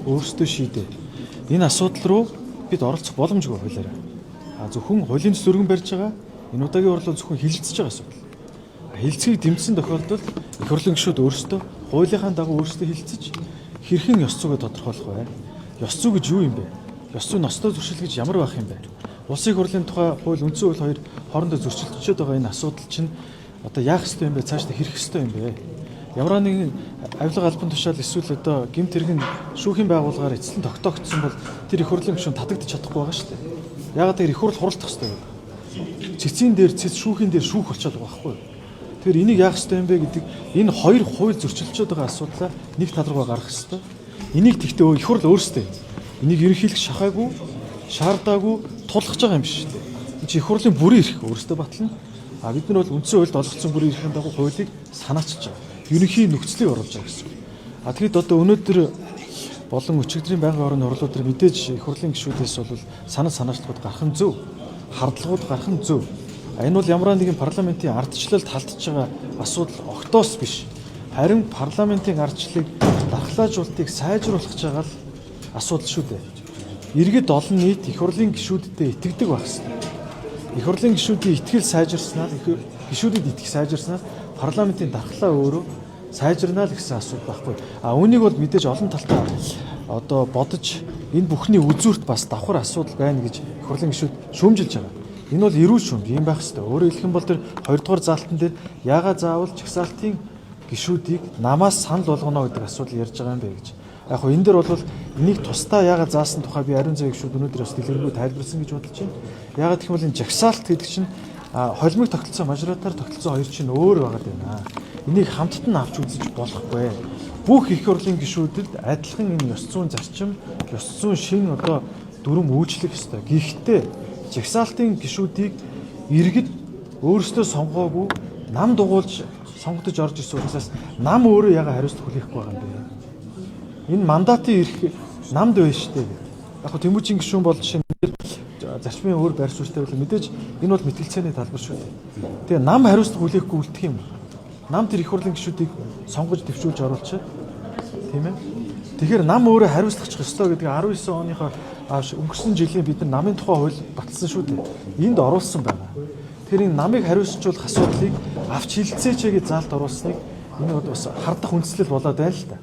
өөрсдөө шийдээ. Энэ асуудал руу бид оролцох боломжгүй хуулиараа. А зөвхөн хуулийн төс өргөн барьж байгаа. Энэ удаагийн хурлал зөвхөн хилцэж байгаа асуудал. Хилцгийг дэмжсэн тохиолдолд их хурлын гишүүд өөрсдөө хуулийнхаа дагуу өөрсдөө хилцэж хэрхэн ёс зүйгээ тодорхойлох вэ? Ёс зүй гэж юу юм бэ? Ёс зүй ностой зуршил гэж ямар байх юм бэ? Улсын их хурлын тухай хууль, үндсэн хууль хоёр хоорондоо зөрчилдөж байгаа энэ асуудал чинь одоо яах ёстой юм бэ? Цаашдаа хэрэх ёстой юм бэ? Ямар нэгэн авилга, албан тушаал эсвэл одоо гэмт хэрэг шүүхийн байгууллагаар эцэслэн тогтоогдсон бол тэр их хурлын гишүүн татагдаж чадахгүй байгаа шүү дээ. Яагаад тэр их хурл хуралдах ёстой гэдэг. Цэцийн дээр цэц, шүүхийн дээр шүүх болчиход байгаа байхгүй юу? Тэгэхээр энийг яах ёстой юм бэ гэдэг энэ хоёр хууль зөрчилдөж байгаа асуудлаа нэг тал руугаа гаргах ёстой. Энийг тэгтээ их хурл өөрсдөө. Энийг ерөнхийлөх шахаагүй, шаардаагүй тулгаж байгаа юм биш үү? Энэ чинь их хурлын бүрийн эрх, өөрсдөө батлана. А бид нар бол үндсэн хуульд олгоцсон бүрийн эрхийн дагуу хуулийг санаачилж байгаа. Ерөнхий нөхцөлийг оруулж байгаа гэсэн. А тэгэхэд одоо өнөөдөр болон өчигдрийн байнгын орны хурлууд төр мэдээж их хурлын гишүүдээс бол санал санаачлагууд гарах нь зөв. Хардлагууд гарах нь зөв. Энэ бол ямар нэгэн парламентын ардчлалд халдж байгаа асуудал огтоос биш. Харин парламентын ардчлалыг, дархлаажуултыг сайжруулах гэж байгаа л асуудал шүү дээ. Иргэд, олон нийт их хурлын гишүүддээ итгэдэг байх хэрэгтэй. Их хурлын гишүүдийн итгэл сайжирснаар, гишүүдэд итгэх сайжирснаар парламентын дархлаа өөрөө сайжирна л гэсэн асуудал байхгүй. А үүнийг бол мэдээж олон талтай одоо бодож, энэ бүхний үзүүрт бас давхар асуудал байна гэж их хурлын гишүүд шүүмжилж байгаа. Энэ бол эрүүл шүүмж юм байх хэрэгтэй. Өөрөөр хэлэх юм бол тэр хоёрдугаар заалтан дээр яагаад заавал жагсаалтын гишүүдийг намаас санал болгоно гэдэг асуудал ярьж байгаа юм бэ гэж. Яг хөө энэ дээр бол энийг тусдаа яагаад заасан тухай би ариун зэв гишүүд өнөөдөр бас дэлгэрэнгүй тайлбарласан гэж бодож байна. Яагаад гэх юм бол энэ жагсаалт гэдэг чинь холимог тогтолцоо, мажоритар тогтолцоо хоёр чинь өөр байгаад байна. Энийг хамтд нь авч үзэж болохгүй. Бүх их хурлын гишүүдэд адилхан энэ ёс зүйн зарчим, ёс зүйн шин одоо дүрм үйлчлэх ёстой. Гэхдээ жагсаалтын гишүүдийг иргэд өөрсдөө сонгоогүй, нам дугуулж сонгогдож орж ирсэн учраас нам өөрөө яагаад хариуцлага хүлээхгүй байгаа юм бэ? Энэ мандатын эрх намд байна шүү дээ гэдэг. Яг хөө Тэмүүжин гишүүн бол жишээ нь зарчмын өөр байр суурьтай бол мэдээж энэ бол мэтгэлцээний талбар шүү дээ. Тэгээ нам хариуцлага хүлээхгүй үлдэх юм. Нам тэр их хурлын гишүүдийг сонгож дэвшүүлж оруулчих. Тийм ээ. Тэгэхээр нам өөрөө хариуцлагачих ёстой гэдэг 19 оныхоо өнгөрсөн жилийн бид нар намын тухай хууль баталсан шүү дээ. Энд оруулсан байгаа. Тэгэхээр энэ намыг хариуцжуулах асуудлыг авч хилцээч гэж заалт оруулсныг энэ бол бас хардах үндслэл болоод байна л та.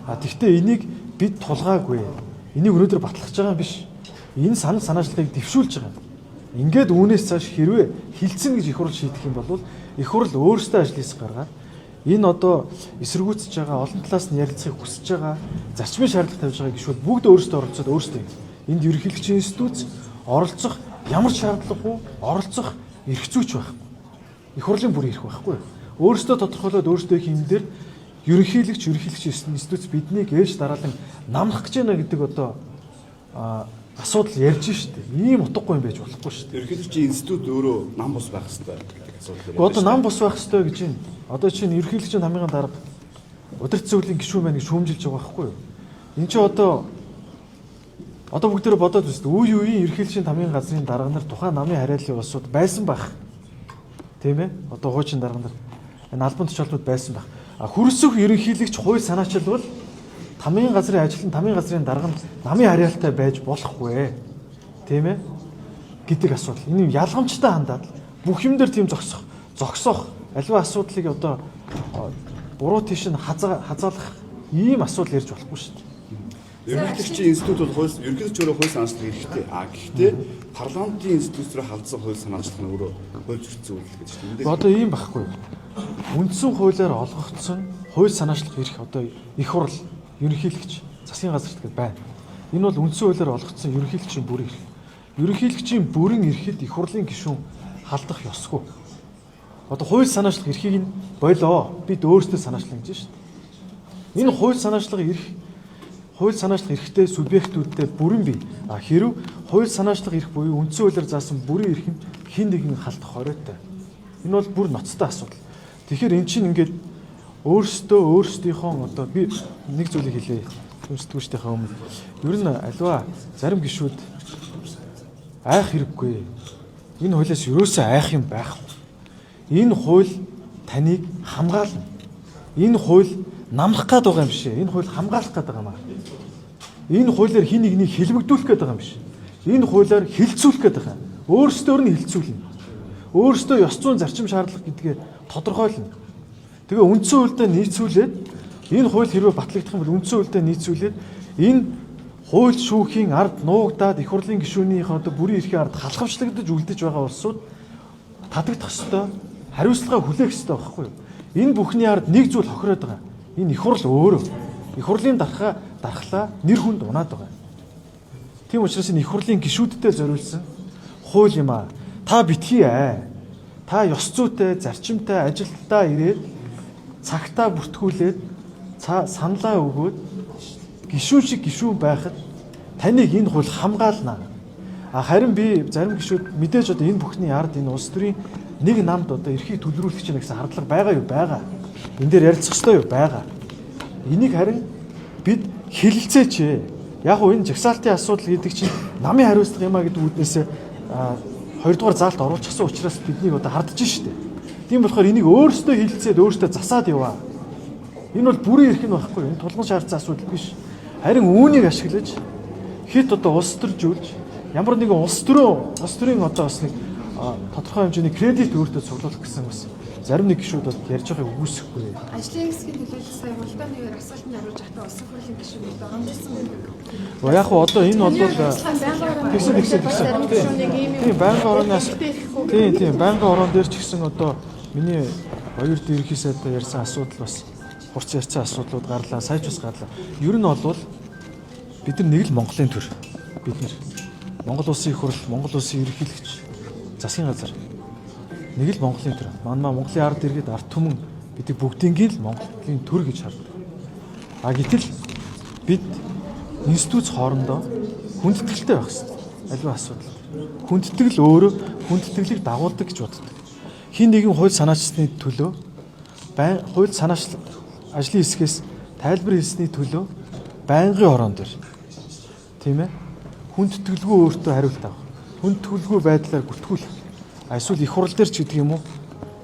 А тэгвэл энийг бид тулгаагүй. Энийг өнөөдөр батлах гэж байгаа юм биш. Энэ санал санаачлагыг дэвшүүлж байгаа юм. Ингээд үүнээс цааш хэрвээ хилцэн гэж их хурл шийдэх юм бол их хурл өөрсдөө ажил хийсэг гаргаад энэ одоо эсэргүүцэж байгаа, олон талаас нь ярилцахыг хүсэж байгаа, зарчмын шаардлага тавьж байгаа гишүүд бүгд өөрсдөө оролцоод өөрсдөө энд ерөнхийлөгчийн институт оролцох ямар ч шаардлагагүй, оролцох эрх зүйч байхгүй. Их хурлын бүр эрх байхгүй. Өөрсдөө тодорхойлоод өөрсдөө хийм дээр ерөнхийлөгч институт биднийг ээж дараалан намлах гэж байна гэдэг одоо асуудал ярьж штэ. Ийм утгагүй юм байж болохгүй штэ. Ерөнхийлөгчийн институт өөрөө нам бус байх хэрэгтэй гэдэг асуудал. Одоо нам бус байх хэрэгтэй гэж байна. Одоо чинь ерөнхийлөгчийн хамгийн дарга удирдах зөвлөлийн гишүүн байна гэж шүүмжилж байгаа байхгүй юу? Энд чинь одоо бүгдээрээ бодоод үзтээ. Үе үеийн ерөнхийлөгчийн тамгын газрын дарга нар тухайн намын хариаллын улсууд байсан байх. Тийм ээ? Одоо хуучин дарга нар энэ албан тушаалтууд байсан байх. А хөрсөх ерөнхийлөгч хууль санаачилбал тамгын газрын ажилтан, тамгын газрын дарга нь намын хариалтай байж болохгүй. Тийм ээ? Гэдэг асуудал. Энэ ялгамжтай хандаад бүх юм дээр тийм зогсоох аливаа асуудлыг одоо буруу тийш нь хазаалах ийм асуудал ярьж болохгүй шүү дээ. Ерөнхийлөгчийн институт бол хууль, ерөнхийлөгч өөрөө хууль санаачлах эрхтэй. А гэхдээ парламентын институт рүү халдсан хууль санаачлах нь өөрөө хууль зөрчсөн үйлдэл гэж байна. Одоо ийм байхгүй. Үндсэн хуулиар олгогдсон хууль санаачлах эрх одоо их хурл, ерөнхийлөгч, засгийн газарт гэдээ байна. Энэ бол үндсэн хуулиар олгогдсон ерөнхийлөгчийн бүрэн эрх. Ерөнхийлөгчийн бүрэн эрхэд их хурлын гишүүн халдах ёсгүй. Одоо хууль санаачлах эрхийг нь болоо. Бид өөрсдөө санаачлах гэж байна шүү дээ. Энэ хууль санаачлах эрх, хууль санаачлах эрхтэй субъектүүдтэй бүрэн бий. А хэрв хууль санаачлах эрх буюу үндсэн хуулиар заасан бүрэн эрх нь хэн нэгэн халдах хориотой. Энэ бол бүр ноцтой асуудал. Тэгэхээр эн чинь ингээд өөрсдөө өөрсдийнхөө одоо би нэг зүйлийг хэлье. Сэтгүүчдийнхээ өмнө. Ер нь аливаа зарим гишүүд айх хэрэггүй. Энэ хуулиас ерөөсөө айх юм байхгүй. Энэ хууль таныг хамгаална. Энэ хууль намлах гээд байгаа юм биш ээ. Энэ хууль хамгаалах гээд байгаа юм аа. Энэ хуулиар хин нэгнийг хэлбэгдүүлэх гээд байгаа юм биш. Энэ хуулиар хилцүүлэх гээд байгаа. Өөрсдөөр нь хилцүүлнэ. Өөрсдөө ёс зүйн зарчим шаардлага гэдгээ тодорхойлно. Тэгээ үндсэн хуульдаа нийцүүлээд энэ хууль хэрвээ батлагдах юм бол үндсэн хуульдаа нийцүүлээд энэ хууль шүүхийн ард нуугдаад их хурлын гишүүнийхээ одоо бүрийн эрхийн ард халахвчлагдаж үлдэж байгаа улсууд татагдах ёстой, хариуцлага хүлээх ёстой байхгүй юу? Энэ бүхний ард нэг зүйл хохироод байгаа. Энэ их хурл өөрөө. Их хурлын дархлаа нэр хүнд унаад байгаа. Тийм учраас энэ их хурлын гишүүдтэй зориулсан хууль юм аа. Та битгий аа. Та ёс зүйтэй, зарчимтай ажилдаа ирээд цагтаа бүртгүүлээд саналаа өгөөд гишүүн шиг гишүүн байхад таныг энэ хууль хамгаална. А харин би зарим гишүүд мэдээж одоо энэ бүхний ард энэ улс төрийн нэг намд одоо эрхийг төлрүүлэх чинь гэсэн хардлага байгаа юу? Байгаа. Энэ дээр ярилцах ёстой юу? Байгаа. Энийг харин бид хэлэлцээч. Яг уу энэ жагсаалтын асуудал гэдэг чинь намын хариуцлага юм а гэдэг үүднээс хоёрдугаар заалт оруулчихсан учраас биднийг одоо хардж штэ. Тийм болохоор энийг өөрсдөө хэлэлцээд өөрсдөө засаад яваа. Энэ бол бүрийн эрх нь байхгүй. Энэ тулгын шаардсан асуудал биш. Харин үүнийг ашиглаж хэд одоо улс төржүүлж ямар нэгэн улс төрийн одоо бас нэг тодорхой хэмжээний кредит өөртөө цуглуулах гэсэн бас зарим нэг гишүүд бол ярьж байгааг үгүйсэхгүй. Ажлын хэсгийн төлөөлөл сая хуралдааны үеэр асуултанд хариулж байхдаа улсын хурлын гишүүнүүд доромжилсан байдаг. Яг хуу одоо энэ бол тэгсэн. Тийм, байнгын ороонаас тийм байнгын ороон дээр ч гэсэн одоо миний хоёр ерөнхий сайдаа ярьсан асуудал бас хурц ярьсан асуудлууд гарлаа, сайж бас гарлаа. Ер нь бол бид нар нэг л Монголын төр. Бид нар Монгол улсын их хурл, Монгол улсын ерөнхийлөгч засгийн газар нэг л Монголын төр. Манай Монголын ард иргэд, ард түмэн бидний бүгднийг л Монголын төр гэж хардаг. А гэтэл бид институц хоорондоо хүндэтгэлтэй байх хэрэгтэй. Аливаа асуудал. Хүндэтгэл өөрөө хүндэтгэлийг дагуулдаг гэж боддог. Хин нэгэн хууль санаачсны төлөө хууль санаачлал ажлын хэсгээс тайлбар хийсний төлөө байнгын ороон дээр тийм ээ хүндэтгэлгүй өөртөө хариулт авах. Хүндэтгэлгүй байдлаар бүртгүүлэх. Эсвэл их хурл дээр ч гэдэг юм уу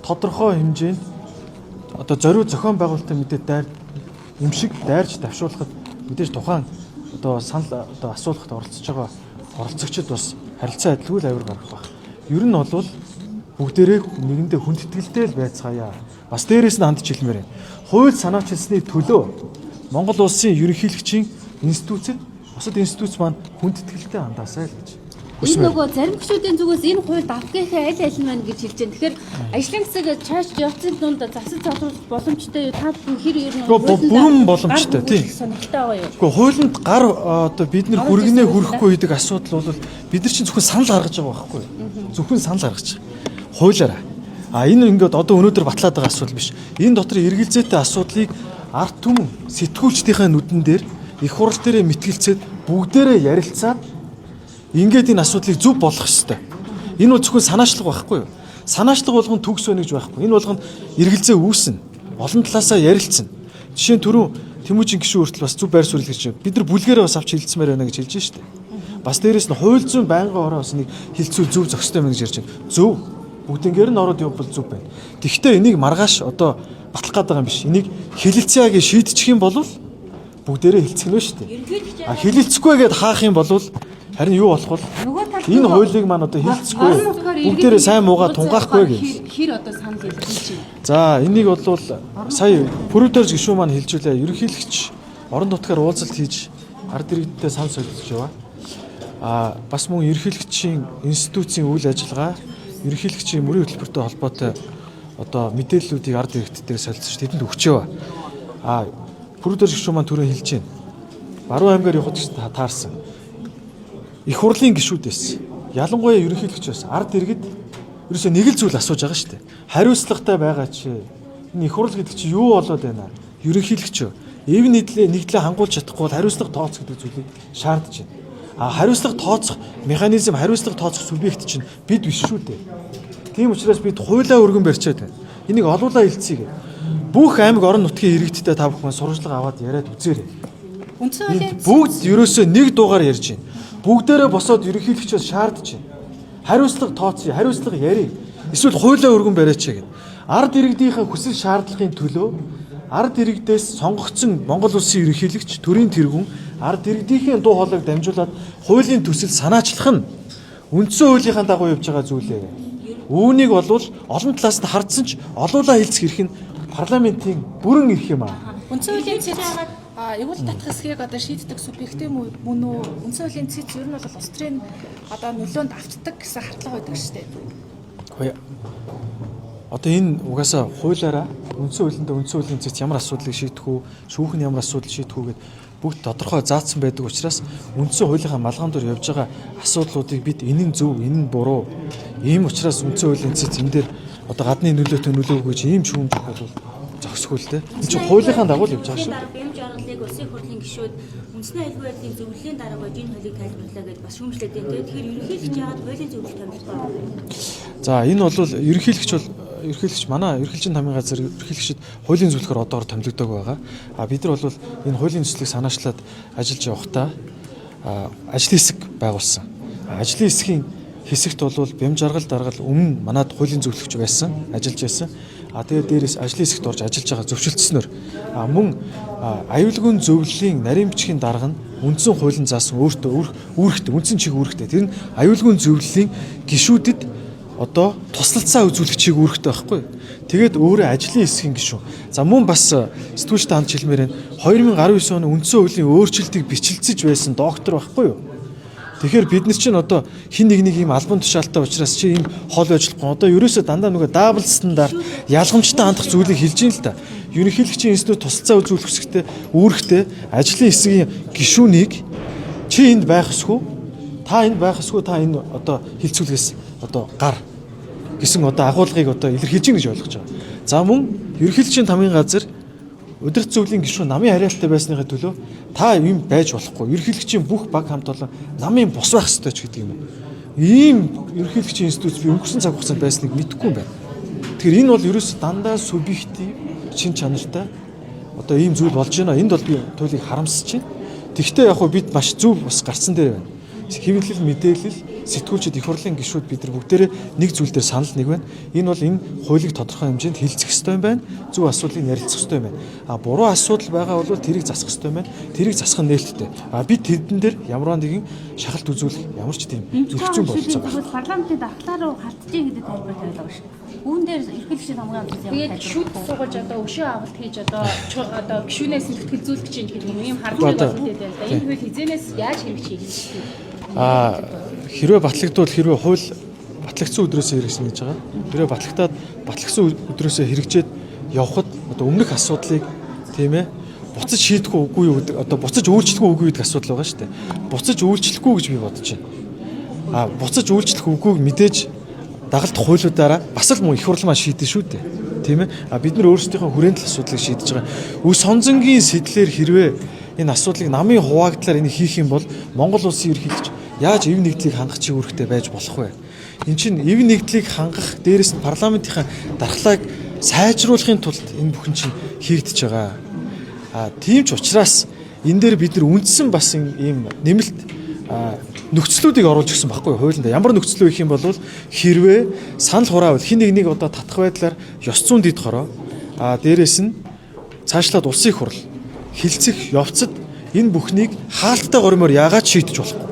тодорхой хэмжээнд одоо зориуд зохион байгуулалтын мэдээ дайр юм шиг дайрч давшуулахад мэдээж тухайн одоо санал одоо асуулгад оролцож байгаа оролцогчид бас харилцаа адилгүй л авир гаргах байх. Ер нь бол бүгдээрээ нэгэндээ хүндэтгэлтэй л байцгаая. Бас дээрээс нь хандж хэлмээр байна. Хууль санаачилсны төлөө Монгол улсын ерөнхийлөгчийн институцэд бусад институц маань хүндэтгэлтэй хандаасай л гэж. Энэ нөгөө зарим гишүүдийн зүгээс энэ хууль давхгийнхээ аль аль нь байна гэж хэлж байна. Тэгэхээр ажлын хэсэг чааш явцын дунд засаж залруулах боломжтой юу? Та бүхэн хэр ер нь бүрэн боломжтой, тийм. Сонирхолтой байгаа юу? Гэхдээ хуулинд гар одоо бид нэр хүргэнэ хүрэхгүй гэдэг асуудал бол бид нар чинь зөвхөн санал гаргаж байгаа байхгүй юу? Зөвхөн санал гаргаж байгаа. Хуулиараа. А энэ ингээд одоо өнөөдөр батлаад байгаа асуудал биш. Энэ дотор эргэлзээтэй асуудлыг ард түмэн сэтгүүлчдийнхээ нүдэн дээр их хурл дээрээ мэтгэлцээд бүгдээрээ ярилцаад ингээд энэ асуудлыг зөв болгох ёстой. Энэ бол зөвхөн санаачлага байхгүй юу? Санаачлага болгон төгс байна гэж байхгүй. Энэ болгонд эргэлзээ үүснэ. Олон талаасаа ярилцсан. Жишээ нь түрүү Тэмүүжин гишүүн хүртэл бас зөв байр суурь илэрч байна. Бид нар бүлгээрээ бас авч хилцмээр байна гэж хэлж штэ. Бас дээрэс нь хууль зүйн байнгын ороо бас нэг хилцүүл зөв зохистой байна гэж ярьж байна. Зөв. Бүгднгээр нь ороод явбал зөв байна. Тэгэхдээ энийг маргааш одоо батлах гээд байгаа юм биш. Энийг хилэлцээ гэж шийдчих юм бол бүгдээрээ хилцэх нь шүү дээ. А хилэлцэхгүй гэдээ хаах юм бол харин юу болох вэ? Энэ хуулийг маань одоо хилцэхгүй. Бүгдээрээ сайн муугаа тунгаахгүй гэж. Хэр одоо санал илэрхийлж байна? За энийг бол сая Пүрүдэрж гишүүн маань хэлжүүлээ. Ерөнхийлөгч орон нутгаар уулзалт хийж ард иргэдтэй санал солилцож яваа. А бас мөн ерөнхийлөгчийн институцийн үйл ажиллагаа, ерөнхийлөгчийн мөрийн хөтөлбөртэй холбоотой одоо мэдээллүүдийг ард иргэдтэй солилцож тэдэнд өгч яваа. А Пүрүдэрж гишүүн маань түрүү хэлж байна. Баруун аймгаар явахад ч таарсан. Их хурлын гишүүдээс ялангуяа ерөнхийлөгч бас ард иргэд ерөөсөө нэг л зүйл асууж байгаа шүү дээ. Хариуцлагатай байгаа чи. Энэ их хурл гэдэг чи юу болоод байна? Ерөнхийлөгч эв нэгдлээ хангуулж чадахгүй бол хариуцлага тооцох гэдэг зүйлийг шаардж байна. А хариуцлага тооцох механизм, хариуцлага тооцох субъект чинь бид биш шүү дээ. Тийм учраас бид хуулиа өргөн барьчаад байна. Энийг олуулаа хэлцгээе. Бүх аймаг орон нутгийн иргэдтэй та бүхэн сурвалжлага аваад яриад үзээрэй. Үндсэн хуулийн Бүгд ерөөсөө нэг дуугаар ярьж байна. Бүгдээрээ босоод ерөнхийлөгчөөс шаардж байна. Хариуцлага тооцъё, хариуцлага ярий. Эсвэл хуулиа өргөн бариач гэдэг. Ард иргэдийнхээ хүсэл шаардлагын төлөө Ард иргэдээс сонгогдсон Монгол улсын ерөнхийлөгч, төрийн тэргүүн ард иргэдийнхээ дуу хоолойг дамжуулаад хуулийн төсөл санаачлах нь үндсэн хуулийнхаа дагуу явж байгаа зүйл ээ. Үүнийг болвол олон талаас нь хардсан ч олуулаа хэлцэх эрх нь парламентын бүрэн эрх юм аа. Үндсэн хуулийн цэц эрүүл татах хэсгийг одоо шийддэг субъектив мөн үү? Үндсэн хуулийн цэц ер нь бол улс төрийн одоо нөлөөнд автдаг гэсэн хардлага байдаг шүү дээ. Одоо энэ угаасаа хуулиараа үндсэн хуулиндаа үндсэн хуулийн цэц ямар асуудлыг шийдэх үү, шүүх нь ямар асуудал шийдэх үү гэд бүгд тодорхой заасан байдаг учраас үндсэн хуулийнхаа малгайн дээр явж байгаа асуудлуудыг бид энэ нь зөв, энэ нь буруу. Ийм учраас үндсэн хуулийн цэц энэ дээр одоо гадны нөлөөтэй нөлөөгүй гэж ийм шүүмж өгөх бол зохисгүй л дээ. Энэ чинь хуулийнхаа дагуу л явж байгаа шүү. Бямж аргалыг улсын хурлын гишүүд үндэсний аюулгүй байдлын зөвлөлийн дарга байж энэ хуулийг тайлбарлаа гэж бас шүүмжлээд байна. Тэгэхээр ерөнхийлөгч яагаад хуулийн зөвлөлт томилтой? За энэ бол ерөнхийлөгч бол ерөнхийлөгч манай ерөнхийлөгчийн тамийн газар ерөнхийлөгчид хуулийн зөвлөхөөр одоогор томилогдоог байгаа. А бид нар бол энэ хуулийн төслийг санаачлаад ажиллаж явахдаа ажлын хэсэг байгуулсан. Ажлын хэсгийн хэсэгт бол бям жаргал даргал өмнө манад хуулийн зөвлөгч байсан, ажиллаж байсан. А тэгээд дээрээс ажлын хэсэгт орж ажиллаж байгаа зөвшөлдснөөр мөн аюулгүй зөвлөлийн нарийн бичгийн дарга нь үндсэн хуулийн заасан өөртөө үүрэгтэй, үндсэн чиг үүрэгтэй. Тэр нь аюулгүй зөвлөлийн гишүүдэд одоо туслалцаа үзүүлэх чиг үүрэгтэй байхгүй. Тэгээд өөрөө ажлын хэсгийн гишүүн. За мөн бас сэтгүүлчтэй хандж хэлмээр байна. 2019 оны үндсэн хуулийн өөрчлөлтийг бичлэлцэж байсан доктор байхгүй юу? Тэгэхээр бид нар чинь одоо хин нэг нэг ийм албан тушаалтай учраас чи ийм хол байж болохгүй. Одоо ерөөсөө дандаа нөгөө double стандарт ялгамжтай хандах зүйлийг хэлж ийн л та. Ерөнхийлөгчийн институт туслалцаа үзүүлэх хэсэгтээ үүрэгтэй ажлын хэсгийн гишүүнийг чи энд байх ёсгүй. Та энд байх ёсгүй. Та энэ одоо хилцүүлгээс одоо гар гэсэн одоо агуулгыг одоо илэрхийлж гин гэж ойлгож байгаа. За мөн ерөнхийлөгчийн тамийн газар удирдах зөвлөлийн гишүүн намын хариалттай байсныхаа төлөө та юм байж болохгүй. Ерөнхийлөгчийн бүх баг хамт олон намын бус байх ёстой ч гэдэг юм уу. Ийм ерөнхийлөгчийн институт би өнгөрсөн цаг хугацаанд байсныг мэдэхгүй юм байна. Тэгэхээр энэ бол ерөөс дандаа субъектив чин чанартай одоо ийм зүйл болж байна. Энд бол би туйлыг харамсаж байна. Тэгвэл яг хөө бид маш зөв бас гарцсан дээр байна. Хэвлэл мэдээлэл сэтгүүлчид их хурлын гишүүд бид нар бүгдээрээ нэг зүйл дээр санал нэг байна. Энэ бол энэ хуулийг тодорхой хэмжээнд хилцэх ёстой юм байна. Зөв асуудлыг ярилцах ёстой юм байна. А буруу асуудал байгаа бол тэрийг засах ёстой юм байна. Тэрийг засах нь нээлттэй. А би тэдэн дээр ямар нэгэн шахалт үзүүлэх ямар ч тийм зөрчил болцоо байна. Парламентын дархлаа руу халтж ийн гэдэг тайлбар тавиад байгаа шүү. Үүн дээр ерөнхийлөгчийн хамгийн онцгой юм Тэгээд шүд суугаж одоо өшөө авалт хийж одоо одоо гишүүнээс нь зүтгэлзүүлэх гэж гэдэг юм ийм хардлага болтой байна. Энэ хууль хизэнээс яаж хэрэгжих юм? А хэрвээ батлагдвал хэрвээ хууль батлагдсан өдрөөсөө хэрэгжинэ гэж байгаа. Хэрвээ батлагдаад батлагдсан өдрөөсөө хэрэгжээд явхад одоо өмнөх асуудлыг тийм ээ буцаж шийдэх үгүй юу гэдэг одоо буцаж үйлчлэх үгүй гэдэг асуудал байгаа шүү дээ. Буцаж үйлчлэхгүй гэж би бодож байна. А буцаж үйлчлэх үгүйг мэдээж дагалдах хуулиудаараа бас л мөн их хурл маань шийдэн шүү дээ. Тийм ээ. А бид нар өөрсдийнхөө хүрээнд л асуудлыг шийдэж байгаа. Үс сонзонгийн сэтлэр хэрвээ энэ асуудлыг намын хуваагдлаар энийг хийх юм бол Монгол улсын ерөнхийлөгч яаж эв нэгдлийг хангах чиг үүрэгтэй байж болох вэ? Эн чинь эв нэгдлийг хангах дээрэс нь парламентынхаа дархлааг сайжруулахын тулд энэ бүхэн чинь хийгдэж байгаа. А тийм ч учраас энэ дээр бид нар үндсэн бас ийм нэмэлт нөхцлүүдийг оруулж ирсэн байхгүй хуулинд. Ямар нөхцөл вэ гэх юм бол хэрвээ санал хураавал хин нэг нэг одоо татах байдлаар ёс зүйн дэд хороо а дээрэс нь цаашлаад улсын хурл хилцэх явцад энэ бүхнийг хаалттай гормоор яагаад шийдэж болохгүй?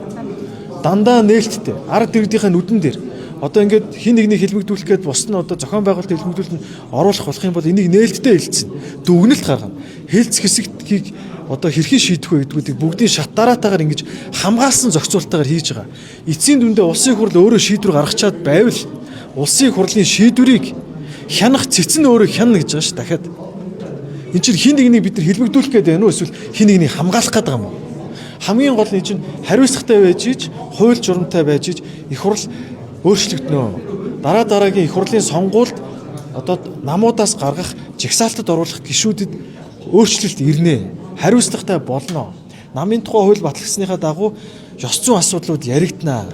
Дандаа нээлттэй ард иргэдийнхээ нүдэн дээр одоо ингээд хин нэгнийг хэлмэгдүүлэх гээд бус нь одоо зохион байгуулалт хэлмэгдүүлэлт нь оруулах болох юм бол энийг нээлттэй хэлцэн дүгнэлт гаргана. Хэлцэх хэсэгтгийг одоо хэрхэн шийдэх вэ гэдгүүдийг бүгдийн шат дараатаагаар ингэж хамгаалсан зохицуултаагаар хийж байгаа. Эцсийн дүндээ улсын хурл өөрөө шийдвэр гаргачаад байвал улсын хурлын шийдвэрийг хянах цэцэн өөрөө хянана гэж байгаа ш дахиад. Энд чинь хин нэгнийг бид нар хэлмэгдүүлэх гээд байна уу эсвэл хин нэгнийг хамгаалах гээд байгаа юм уу? Хамгийн гол нь чинь хариуцлагатай байж ич, хууль журамтай байж ич их хурл өөрчлөгдөнө. Дараа дараагийн их хурлын сонгуульд одоо намуудаас гаргах жагсаалтад оруулах гишүүдэд өөрчлөлт ирнэ. Хариуцлагатай болно. Намын тухай хууль батлагдсныхаа дагуу ёс зүйн асуудлууд яригдана.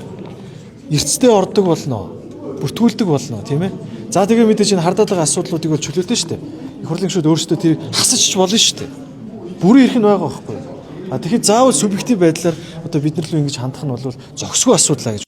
Эрсдээ ордог болно. Бүртгүүлдэг болно, тийм ээ. За тэгээ мэдээж энэ хардаад байгаа асуудлуудыг бол чөлөөлтөө шүү дээ. Их хурлын гишүүд өөрсдөө тэрийг хасаж ч болно шүү дээ. Бүрэн эрх нь байгаа байхгүй юу? А тэгэхээр заавал субъектив байдлаар одоо бид нар лөө ингэж хандах нь бол зохисгүй асуудал гэж